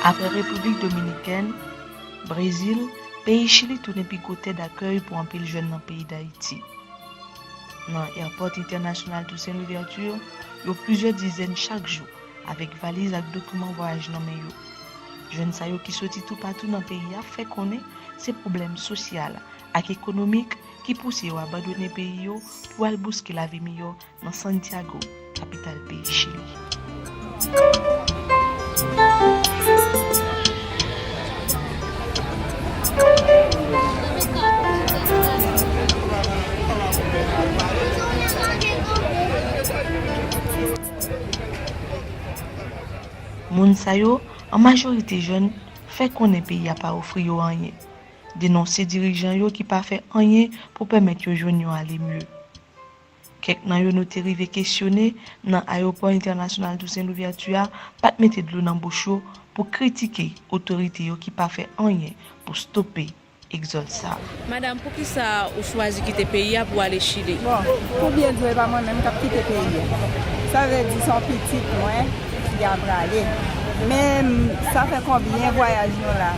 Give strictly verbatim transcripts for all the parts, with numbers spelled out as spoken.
Apre Repiblik Dominikèn, Brezil, peyi Chili tounen pi gwo tè dakèy pou anpil jèn nan peyi Dayiti. Nan Airport International Toussaint Louverture, yo plizyè dizèn chak jou, avèk valiz ak dokiman vwayaj nan men yo. Jèn sa yo ki soti toupatou nan peyi a fè konnen se pwoblèm sosyal ak ekonomik ki pouse yo abandone peyi yo pou al bouske lavi miyò nan Santiago, kapital peyi Chili. Moun sa yo, an majorite jèn, fè konnen peyi a pa ofri yo anyen. Denonse dirijan yo ki pa fè anyen pou pèmèt yo jwenn yon ale mye. Kèk nan yo nou te rive kesyone nan Ayewopò Entènasyonal Toussaint Louverture a pa t mete dlo nan bouch yo pou kritike otorite yo ki pa fè anyen pou stope egzòd sa a. Madanm, poukisa ou chwazi kite peyi a pou ale Chili? Bon, pou byen di w, e pa mwen menm k ap kite peyi a. Sa vle di se yon pitit mwen ki ap prale. Men sa fè konbyen vwayaj nou la?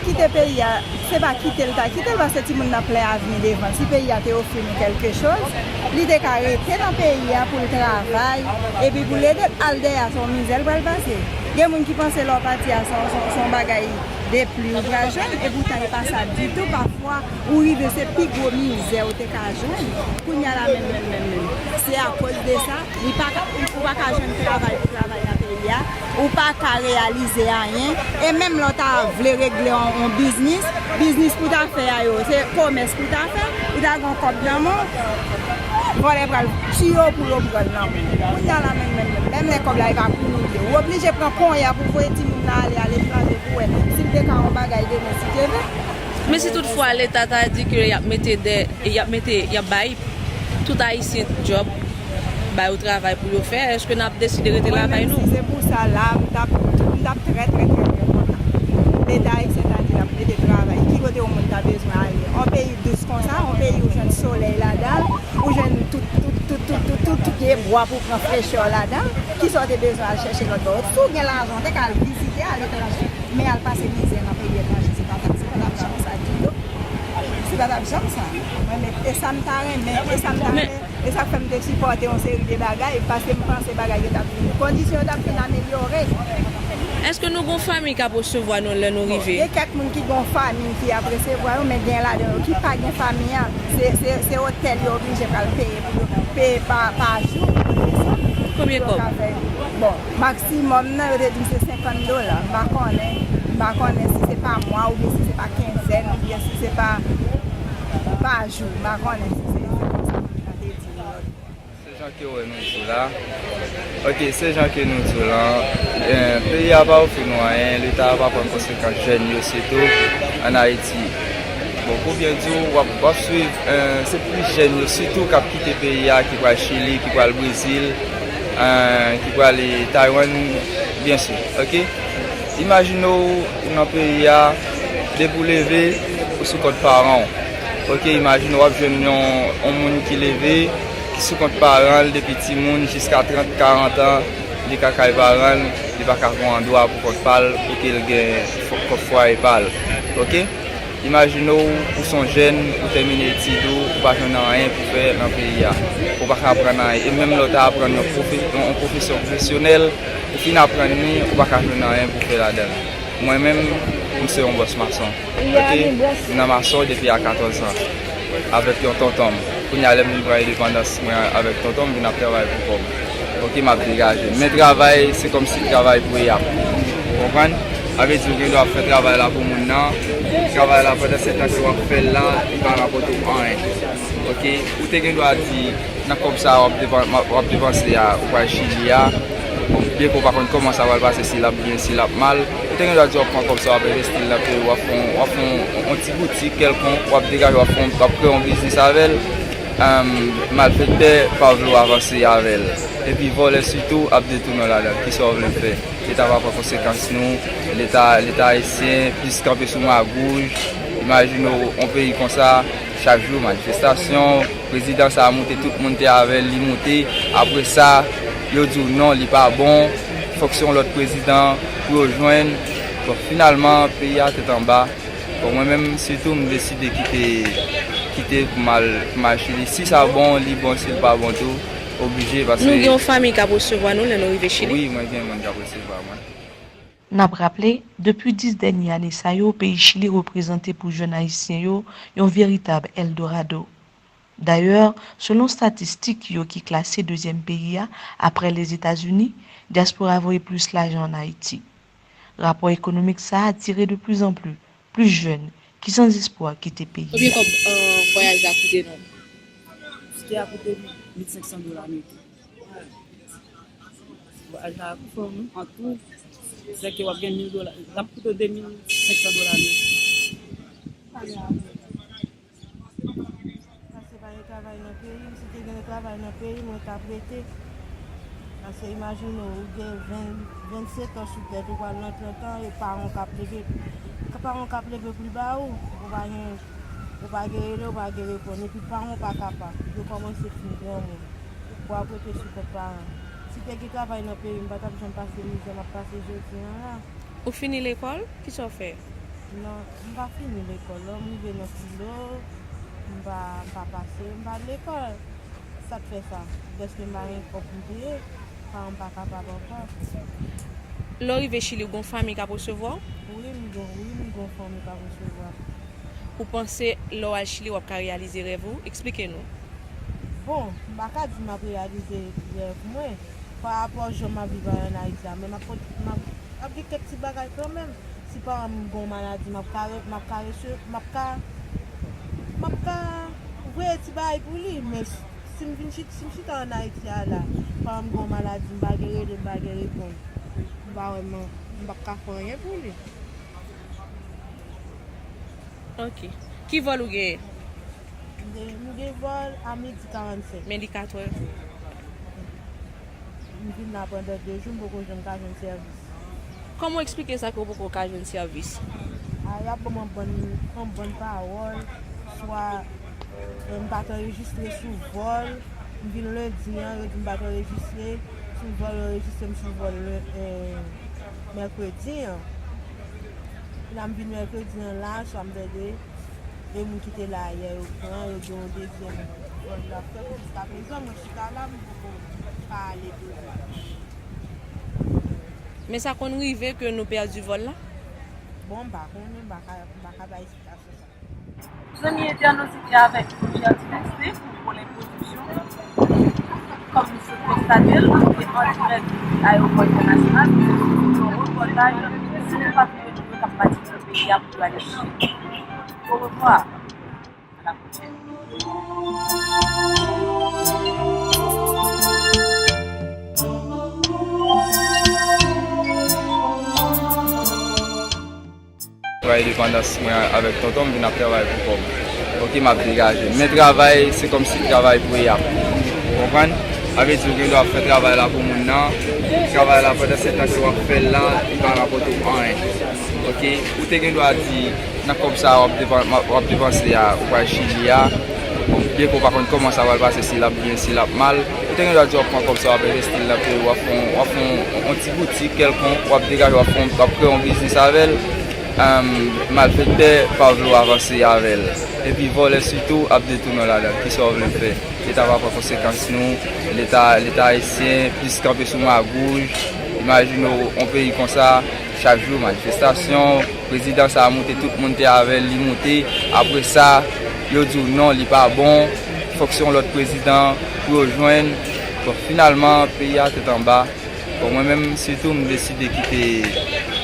Kite peyi a, se pa kite l ta kite l, paske timoun nan plen avni devan. Si peyi a te ofri nou kèlke choz, li te ka rete nan peyi a pou l travay, epi pou l ede l al dèyè, se yon mizè l pral pase. Gen moun ki panse lè w pati a, se yon, se yon, se yon bagay de pli ou pral jwenn, e poutan e pa sa ditou. Pafwa, ou rive, se pi gwo mizè ou te ka jwenn. Kounye a la menm, menm, menm, menm. Se akoz de sa, li pa ka, ou pa ka jwenn travay pou travay nan peyi a, ou pa ka reyalize anyen, e menm lè w ta vle regle yon, yon biznis, biznis pou w ta fè a yo, se komès pou w ta fè, ou ta gen yon kòb nan men w, vòlè pral tiye w pou yo pran l nan men w. Kounye a la menm, menm, menm, menm lè kòb la e pa pou ou li ye, ou oblije pran ponya pou voye timoun nan ale aletranje pou wè si l te ka yon bagay demen si Dye vle. Men si toutfwa Leta ta di ke y ap mete dè, y ap mete, y ap bay tout Ayisyen djòb, ba yo travay pou yo fè, èske n ap deside rete lakay nou? Mwen menm, si se pou sa la, m t ap, m t ap trè, trè, trè, trè kontan. Leta ayisyen ta di l ap mete travay. Ki kote yon moun ta bezwen ale? Yon peyi dous konsa, yon peyi ou jwenn solèy ladan l, ou jwenn tout, tout, tout, tout, tout, tout, tout pye bwa pou pran frechè ladan l. Kisa w te bezwen al chèche lòt bò? Si w gen lajan, w te ka al vizite aletranje. Men al pase mizè nan peyi etranje, se pa t ap, se pa t ap janm sa ditou. Se pa t ap janm sa. Mwen menm, e sa m ta renmen, e sa m ta renmen, e sa k fè m te sipòte yon seri de bagay, paske m panse bagay yo t ap vin, kondisyon yo t ap vin amelyore. Èske nou gon fanmi k ap resevwa nou lè nou rive? Bon, gen kèk moun ki gon fanmi ki ap resevwa yo, men gen ladan yo ki pa gen fanmi an. Se, se, se otèl yo oblije pral peye pou yo peye pa, pa jou pou yo desann. Konbyen kòb? Bon, maksimòm nan, yo te di m se senkant dola. M pa konnen, m pa konnen si se pa mwa oubyen si se pa kenzèn oubyen si se pa, pa jou. M pa konnen si se, se konsa moun nan te di m lòt bò. Se jan ke w wè nou di w la. Ok, se jan ke nou di w la. Eh, peyi a pa ofri nou anyen, Leta a pa pran konsekans jèn yo sitou ann Ayiti. Bon, pou byen di w, w ap, w ap swiv, eh, se plis jèn yo sitou k ap kite peyi a, ki pral Chili, ki pral Brezil, eh, ki prale Taiwan, byen si, ok? Imajine w, ou nan peyi a, depi w leve, ou sou kont paran w. Ok, imajine w ap jwenn yon, yon moun ki leve, ki sou kont paran l depi timoun jiska trant, karant an, li ka kay paran l, li pa ka fè yon andwa pou kont pa l, pou ke l gen fo-, kont fwaye pa l. Ok? Imajine w, ou se yon jèn, ou tèmine etid ou, ou pa jwenn anyen pou fè nan peyi a. Ou pa ka aprann anyen. E menm lè w ta aprann yon pwofe-, yon, yon pwofesyon pwofesyonèl, ou fin aprann li, ou pa ka jwenn anyen pou fè ladan l. Mwen menm, m se yon bòs mason. Ok? M nan mason depi a katòz an. Avèk yon tonton m. Kounye a, lè m vin pran endepandans mwen avèk tonton m, vin ap travay pou kò m. Ok, m ap degaje. Men travay, se kòmsi travay pou yap. Ou konprann? Sa vle di ou gen dwa ap fè travay la pou moun nan. Travay la, pandan se tan ke w ap fè l la, li pa rapòte w anyen. Ok? Ou te gen dwa di, nan kòb sa a w ap depan-, w ap depanse a, ou pral Chili a. Bon, byen ke w pa konn kòman sa pral pase, si l ap byen, si l ap mal. Ou te gen dwa di w ap pran kòb sa a, w ap envesti l nan peyi w, w ap fè yon, w ap fè yon, yon ti boutik kèlkonk, w ap degaje, w ap fè yon, w ap kreye yon biznis avè l. Em, malfektè pa vle w avanse avè l. Epi vòlè sitou ap detounen w ladan l. Kisa w vle fè? Leta pa pran konsekans nou. Leta, Leta ayisyen plis kanpe sou magouj. Imajine w, yon peyi konsa, chak jou manifestasyon, prezidan sa a moute, tout moun te avè l, li moute. Apre sa, yo di w non, li pa bon, fòk se yon lòt prezidan pou yo jwenn. Bon, finalman, peyi a tèt anba. Bon, mwen menm, sitou, m deside kite, kite pou m al, pou m al Chili. Si sa bon, li bon, si l pa bon tou, oblije, paske... Nou gen yon fanmi k ap resevwa nou lè nou rive Chili? Wi, mwen gen moun k ap resevwa mwen. N ap raple, depi dis dènye ane sa yo, peyi Chili reprezante pou jèn ayisyen yo yon veritab Eldorado. Dayè, selon statistik yo ki klase dezyèm peyi a apre Lèzetazini, dyaspora voye plis lajan ann Ayiti. Rapò ekonomik sa a atire de pli zan pli, plis jèn ki san espwa kite peyi a. Konbyen kòb, euh, vwayaj la koute nou? Tikè a koute mil senk san dola ameriken. Vwayaj la, an tou, se ke w ap gen mil dola, l ap koute w de mil senk san dola ameriken. Paske pa gen travay nan peyi m, si te gen travay nan peyi m, mwen t ap rete. Paske imajine w, ou gen ven, vennsenk an sou tèt, ou pral nan trant an, e paran w k ap leve, paran w k ap leve pli ba ou, ou pa gen, ou pa gen rele, ou pa gen reponn, epi paran w pa kapab, yo kòmanse fin granmoun, pou w ap rete sou kont paran. Si te gen travay nan peyi m, m pa t ap janm pase mizè m ap pase jodi an la. Ou fini lekòl? Kisa w fè? Non, m pa fini lekòl non, m rive nan filo, m pa, m pa pase, m pa al lekòl. Sa k fè sa? Dèske m pa gen kòb pou m peye, paran m pa kapab ankò. Lè w rive Chili, ou gen yon fanmi k ap resevwa w? Wi, m gen, wi, m gen yon fanmi k ap resevwa. Ou panse lè w al Chili, w ap ka reyalize rèv ou? Eksplike nou. Bon, m pa ka di m ap reyalize rèv mwen, pa rapò jan m ap viv ann Ayiti a, men m ap pot-, m ap, m ap gen kèk ti bagay kanmenm. Si paran m gen yon maladi, m ap ka re-, m ap ka rese-, m ap ka, m ap ka voye ti bagay pou li, men s-, si m vin chit-, si m chita ann Ayiti a la, paran m gen yon maladi, m pa gen rele, m pa gen reponn, m pa wè m, m p ap ka fè anyen pou li. Ok. Ki vòl ou genyen? M gen, m gen vòl a midi karannsenk. Men li katòz. M vin la pandan de jou, m poko janm ka jwenn sèvis. Kòman w eksplike sa ke w poko ka jwenn sèvis? A, y ap ban m yon bann, yon bann pawòl, swa, eh, m pa t anrejistre sou vòl, m vin lendi an, yo di m pa t anrejistre, sou vòl, yo anrejistre m sou vòl, eh, mèkredi an. Epi la m vin mèkredi an la, swa m tande de moun ki te la yè yo pran, yo gen yon dezyèm vòl y ap fè. Jiskaprezan, mwen chita la, m poko ka ale tou. Men sa konn rive ke nou pèdi vòl la? Bon, m pa konnen, m pa ka, m pa ka bay esplikasyon sa. Zanmi entènot, se te avèk Pierre Divensé pou Pwolè Pwodiksyon. Kòm nou sot konstate l, nou te an dirèk depi ayewopò entènasyonal, nou te sot yon repòtaj sou konpatriyòt nou yo k ap pati kite peyi a pou yo ale Chili. Orevwa, a la pwochèn. Travay endepandans mwen avèk tonton m, vin ap travay pou kò m. Ok, m ap degaje m. Men travay, se kòmsi travay pou yap. Ou konprann? Sa vle di ou gen dwa ap fè travay la pou moun nan. Travay la, pandan se tan ke w ap fè l la, li pa rapòte w anyen. Ok? Ou te gen dwa di, nan kòb sa a w ap depan-, w ap depanse a, ou pral Chili a. Bon, byen ke w pa konn kòman sa pral pase, si l ap byen, si l ap mal. Ou te gen dwa di w ap pran kòb sa a, w ap envesti l nan peyi w, w ap fè yon, w ap fè yon, yon ti boutik kèlkonk, w ap degaje, w ap fè yon, w ap kreye yon biznis avè l. Em, malfektè pa vle w avanse avè l. Epi vòlè sitou ap detounen w ladan l. Kisa w vle m fè? Leta pa pran konsekans nou. Leta, Leta ayisyen plis kanpe sou magouj. Imajine w, yon peyi konsa, chak jou manifestasyon, prezidan sa a moute, tout moun te avè l, li moute. Apre sa, yo di w non, li pa bon, fòk se yon lòt prezidan pou yo jwenn. Bon, finalman, peyi a tèt anba. Bon, mwen menm, sitou, m deside kite,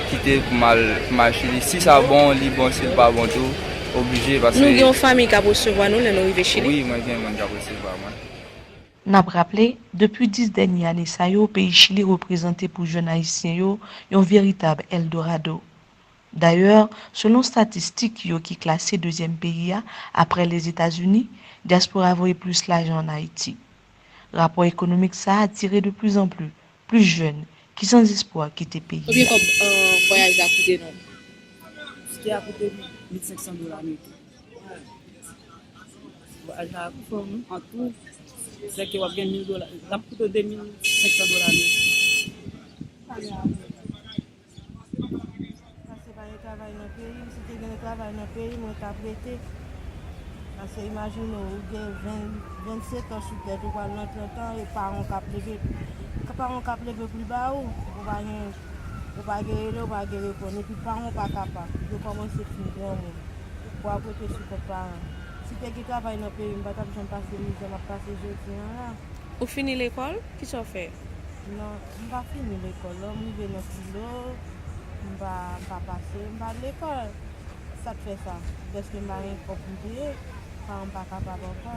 kite pou m al, pou m al Chili. Si sa bon, li bon, si l pa bon tou, oblije, paske... Nou gen yon fanmi k ap resevwa nou lè nou rive Chili? Wi, mwen gen moun k ap resevwa mwen. N ap raple, depi dis dènye ane sa yo, peyi Chili reprezante pou jèn ayisyen yo yon veritab Eldorado. Dayè, selon statistik yo ki klase dezyèm peyi a apre Lèzetazini, dyaspora voye plis lajan ann Ayiti. Rapò ekonomik sa a atire de pli zan pli, plis jèn ki san espwa kite peyi a. Konbyen kòb, euh, vwayaj la koute nou? Tikè a koute mil senk san dola ameriken. Vwayaj la, an tou, se ke w ap gen mil dola, l ap koute w de mil senk san dola ameriken. Pale avè m. Travay nan peyi m, si te gen travay nan peyi m, mwen t ap rete. Paske imajine w, ou gen ven, vennsenk an sou tèt, ou pral nan trant an, e paran w k ap leve, paran w k ap leve pli ba ou, ou pa gen, ou pa gen rele, ou pa gen reponn, epi paran w pa kapab, yo kòmanse fin granmoun, pou ap rete sou kont paran. Si te gen travay nan peyi m, m pa t ap janm pase mizè m ap pase jodi an la. Ou fini lekòl? Kisa w fè? Non, m pa fini lekòl non, m rive nan filo, m pa, m pa pase, m pa al lekòl. Sa k fè sa? Dèske m pa gen kòb pou m peye, paran m pa kapab ankò.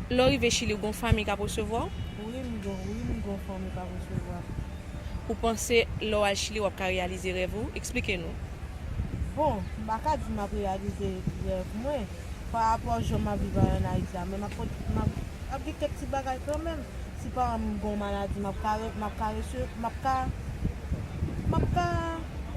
Lè w rive Chili, w gon fanmi k ap resevwa w? Wi, m gon, wi, m gon fanmi k ap resevwa m. Ou panse lè w al Chili, w ap ka reyalize rèv ou? Eksplike nou. Bon, m pa ka di m ap reyalize rèv mwen. Pa rapò jan m ap viv an Ayiti a, men m ap pot-, m ap, ap gen kèk ti bagay kanmenm. Si paran m gon maladi, m ap ka re-, m ap ka rese-, m ap ka, m ap ka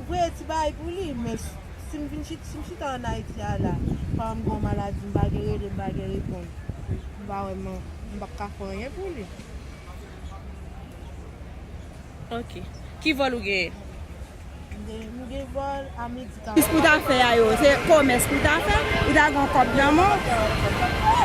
voye ti bagay pou li. Men si m vin chit-, si m chita an Ayiti a la, paran m gon maladi, m pa gen rele, m pa gen reponn. M pa wè m, m p ap ka fè anyen pou li. Ok. Ki vòl ou genyen? M gen, m gen vòl a midi. Kisa pou ta fè a yo? Se komès pou ta fè? Ou ta gen kòb nan men w?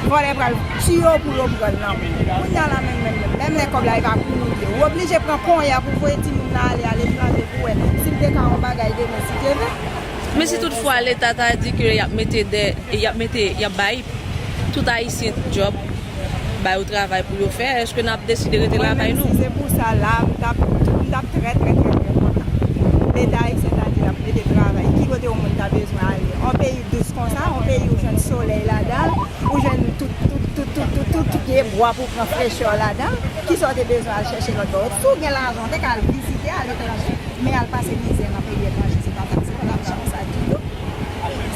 Vòlè pral tiye w pou yo pran l nan men w. Kounye a la menm, menm, menm, menm lè kòb la e pa pou ou li ye. Ou oblije pran konya pou voye timoun nan ale aletranje pou wè si l te ka yon bagay demen si Dye vle. Men si toutfwa Leta ta di ke y ap mete dè, y ap mete, y ap bay tout Ayisyen djòb, ba yo travay pou yo fè, èske n ap deside rete lakay nou? Mwen menm, si se pou sa la, m t ap, m t ap trè, trè, trè, trè kontan. Leta ayisyen ta di l ap mete travay. Ki kote yon moun ta bezwen ale? Yon peyi dous konsa, yon peyi ou jwenn solèy ladan l, ou jwenn tout, tout, tout, tout, tout, tout, tout pye bwa pou pran frechè ladan l. Kisa w te bezwen al chèche lòt bò? Si w gen lajan, w te ka al vizite aletranje, men al pase mizè nan peyi etranje, se pa t ap, se pa t ap janm sa ditou.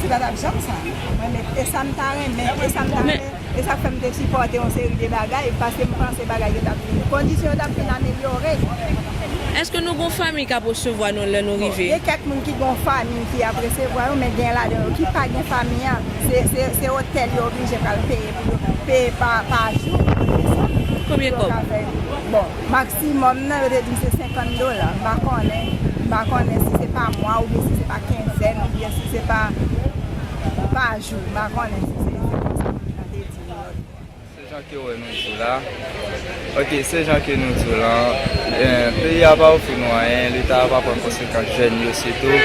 Se pa t ap janm sa. Mwen menm, e sa m ta renmen, e sa m ta renmen, e sa k fè m te sipòte yon seri de bagay, paske m panse bagay yo t ap vin, kondisyon yo t ap vin amelyore. Èske nou gon fanmi k ap resevwa nou lè nou rive? Gen kèk moun ki gon fanmi ki ap resevwa yo, men gen ladan yo ki pa gen fanmi an. Se, se, se otèl yo oblije pral peye pou yo peye pa, pa jou, pou yo desann. Konbyen kòb? Bon, maksimòm nan, yo te di m se senkant dola. M pa konnen, m pa konnen si se pa mwa oubyen si se pa kenzèn oubyen si se pa, pa jou. M pa konnen si se, se konsa moun nan te di m. Se jan ke wè nou di w la. Ok, se jan ke nou di w la. Eh, peyi a pa ofri nou anyen, Leta a pa pran konsekans jèn yo sitou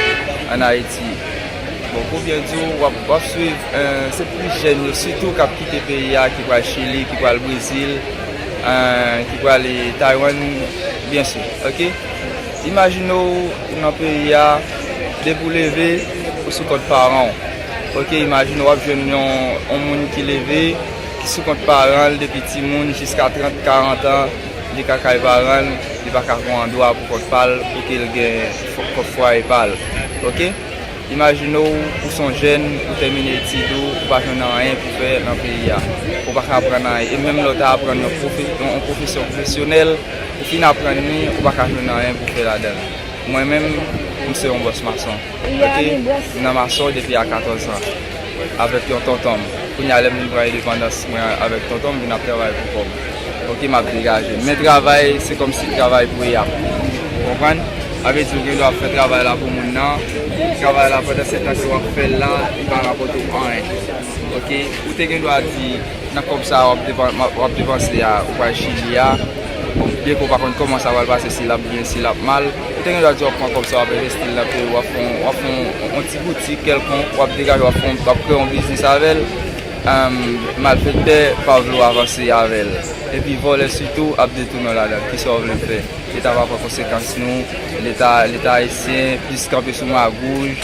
ann Ayiti. Bon, pou byen di w, w ap, w ap swiv, eh, se plis jèn yo sitou k ap kite peyi a, ki pral Chili, ki pral Brezil, eh, ki prale Taiwan, byen si, ok? Imajine w, ou nan peyi a, depi w leve, ou sou kont paran w. Ok, imajine w ap jwenn yon, yon moun ki leve, ki sou kont paran l depi timoun jiska trant, karant an, li ka kay paran l, li pa ka pran dwa pou kont pa l, pou ke l gen fo-, kont fwaye pa l. Ok? Imajine w, ou se yon jèn, ou tèmine etid ou, ou pa jwenn anyen pou fè nan peyi a. Ou pa ka aprann anyen. E menm lè w ta aprann yon pwofe-, yon, yon pwofesyon pwofesyonèl, ou fin aprann li, ou pa ka jwenn anyen pou fè ladan l. Mwen menm, m se yon bòs mason. Ok? M nan mason depi a katòz an. Avèk yon tonton m. Kounye a, lè m vin pran endepandans mwen avèk tonton m, m vin ap travay pou kò m. Ok, m ap degaje m. Men travay, se kòmsi travay pou y ap. Ou konprann? Sa vle di, ou gen dwa ap fè travay la pou moun nan. Travay la, pandan se tan ke w ap fè l la, li pa rapòte w anyen. Ok? Ou te gen dwa di, nan kòb sa a w ap depan-, w ap depanse a, ou pral Chili a, byen ke w pa konn kòman sa pral pase, si l ap byen, si l ap mal. Ou te gen dwa di w ap pran kòb sa a, w ap envesti l nan peyi, w ap fè yon, w ap fè yon, yon ti boutik kèlkonk, w ap degaje, w ap fè yon, w ap kreye yon biznis avè l. Em, malfektè pa vle w avanse avè l. Epi vòlè sitou ap detounen w ladan l. Kisa w vle l fè? Leta pa pran konsekans nou. Leta, Leta ayisyen plis kanpe sou magouj.